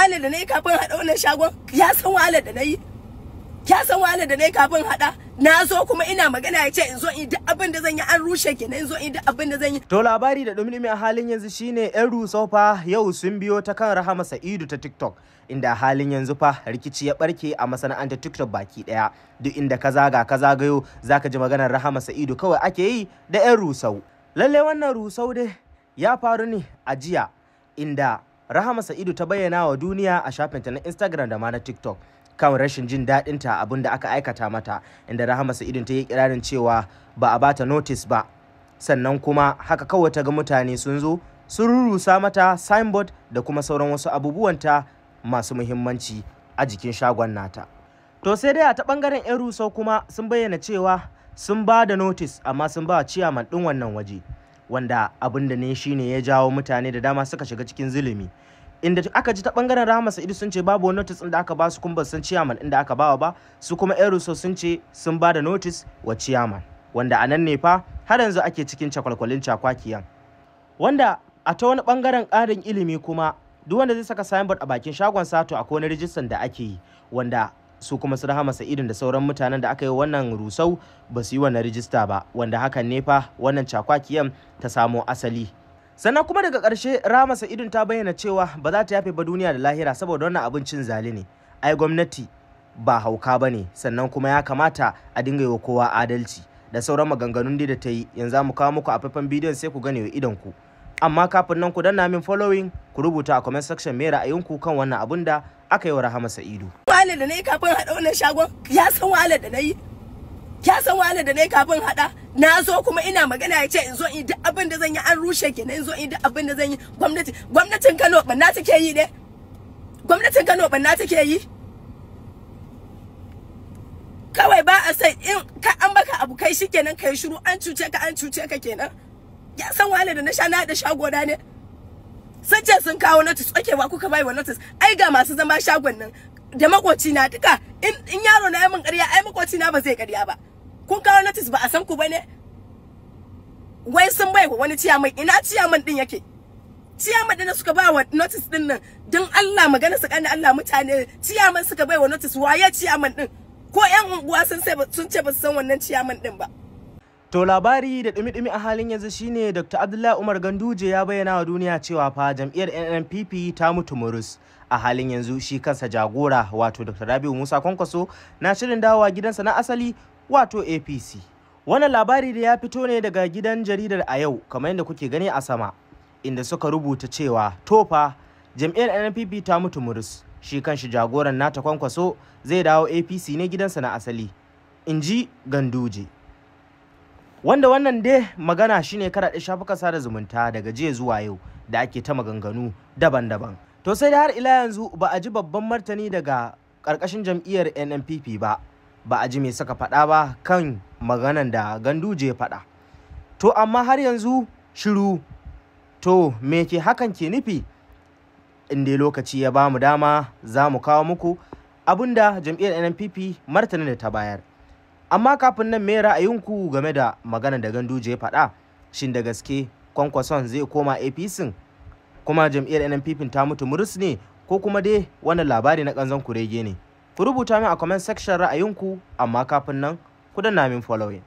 wahalar da na yi kafin haɗa wannan shagon? Ya san wahalar da na yi? Ya san wahalar da na yi kafin haɗa? Na zo kuma ina magana ya ce in zo in duk abin da zan yi, an rushe kenan, in zo in duk abin da zan yi. To labari da ɗumi a halin yanzu shine 'yan rusau fa yau sun biyo ta kan Rahama Sa'idu ta TikTok, inda a halin yanzu fa rikici ya barke a masana'antar TikTok baki ɗaya. Duk inda ka zaga ka zagayo zaka ji maganar Rahama Sa'idu kawai ake yi da 'yan rusau. Lalle wannan rusau dai ya faru ne a jiya, inda Rahama Sa'idu ta bayyana wa duniya a shafinta na Instagram da ma na TikTok kan rashin jin daɗinta abin da aka aikata mata, inda Rahama Sa'idu ta yi kirarin cewa ba a bata notice ba, sannan kuma haka kawai ta ga mutane sun zo sun rurrusa mata signboard da kuma sauran wasu abubuwanta masu muhimmanci a jikin shagon nata. To sai dai a ta ɓangaren 'yan rusau kuma sun bayyana cewa sun ba da notice, amma sun ba ciyaman ɗin wannan waje, wanda abin da ne shine ya jawo mutane da dama suka shiga cikin zulumi. Inda aka ji ta bangaren Rahama Sa'idu sun ce babu wani notice da aka ba su, kuma san ciyaman inda aka bawa ba, su kuma 'yan rusau sun ce sun ba da notice wa ciyaman, wanda a nan ne fa har yanzu ake cikin cakwalkwalin cakwakiyan. Wanda a ta wani bangaren ƙarin ilimi kuma duk wanda zai saka signboard a bakin shagon sato akwai wani rijistan da ake yi, wanda su kuma su Rahama Sa'idun da sauran mutanen da aka yi wannan rusau ba su yi wannan rijista ba, wanda hakan ne fa wannan cakwakiyan ta samo asali. Sannan kuma daga ƙarshe Rahama Sa'idun ta bayyana cewa ba za ta yafe ba duniya da lahira saboda wannan abin cin zali ne. Ai gwamnati ba hauka ba ne, sannan kuma ya kamata a dinga yi wa kowa adalci da sauran maganganun da ta yi. Yanzu mu kawo muku a faifan bidiyon sai ku gane wa idon ku. Amma kafin nan ku danna min following, ku rubuta a comment section me ra'ayinku kan wannan abun da aka yi wa Rahama Sa'idu. Wahalar da na yi kafin haɗa wannan shagon? Ya san wahalar da na yi? Ya san wahalar da na yi kafin haɗa? Na zo kuma ina magana ya ce in zo in duk abin da zan yi, an rushe kenan, in zo in duk abin da zan yi. Gwamnatin Kano banna take yi ne? Gwamnatin Kano banna take yi? Kawai ba a sai in ka an baka abu kai shikenan kai shiru, an cuce ka, an cuce ka kenan. Ya san wahalar da na sha na haɗa shago na ne? Sun ce sun kawo notice, okay, wa kuka bai wa notice? Ai ga masu zama shagon nan da makoci na duka, in yaro na yi min ƙarya, ai makoci na ba zai ƙarya ba. Kun kawo notice ba a san ku bane? Wai sun bai wa wani ciyaman, ina ciyaman din yake? Ciyaman din da suka ba wa notice din nan, don Allah magana su kana Allah mutane, ciyaman suka bai wa notice, waye ciyaman din? Ko yan unguwa sun ce ba su san wannan ciyaman din ba. To labari da dumi-dumi a halin yanzu shine Dr. Abdullahi Umar Ganduje ya bayyana wa duniya cewa fa jam'iyyar NNPP ta mutu murus. A halin yanzu shi kansa jagora wato Dr. Rabiu Musa Kwankwaso na shirin dawowa gidansa na asali wato APC. Wannan labari da ya fito ne daga gidan jaridar A Yau kamar yadda kuke gani a sama, inda suka rubuta cewa to fa jam'iyyar NNPP ta mutu murus. Shi kanshi jagoran nata Kwankwaso zai dawo APC ne gidansa na asali, in ji Ganduje. Wanda wannan dai magana shine karaɗe shafukan sada zumunta daga jiya zuwa yau da ake ta maganganu daban-daban. To sai da har ila yanzu ba a ji babban martani daga ƙarƙashin jam'iyyar NNPP ba, ba a ji me suka faɗa ba kan maganan da Ganduje ya faɗa. To amma har yanzu shiru. To me ke hakan ke nufi? In dai lokaci ya ba mu dama za mu kawo muku abinda jam'iyyar NNPP martanin da ta bayar. Amma kafin nan me ra'ayinku game da maganar da Ganduje ya faɗa? Shin da gaske Kwankwason zai koma APC? Kuma jam'iyyar NNPP ta mutu murus ne, ko kuma dai wannan labari na ƙanzon kurege ne? Ku rubuta min a comment section ra'ayinku, amma kafin nan ku danna min following.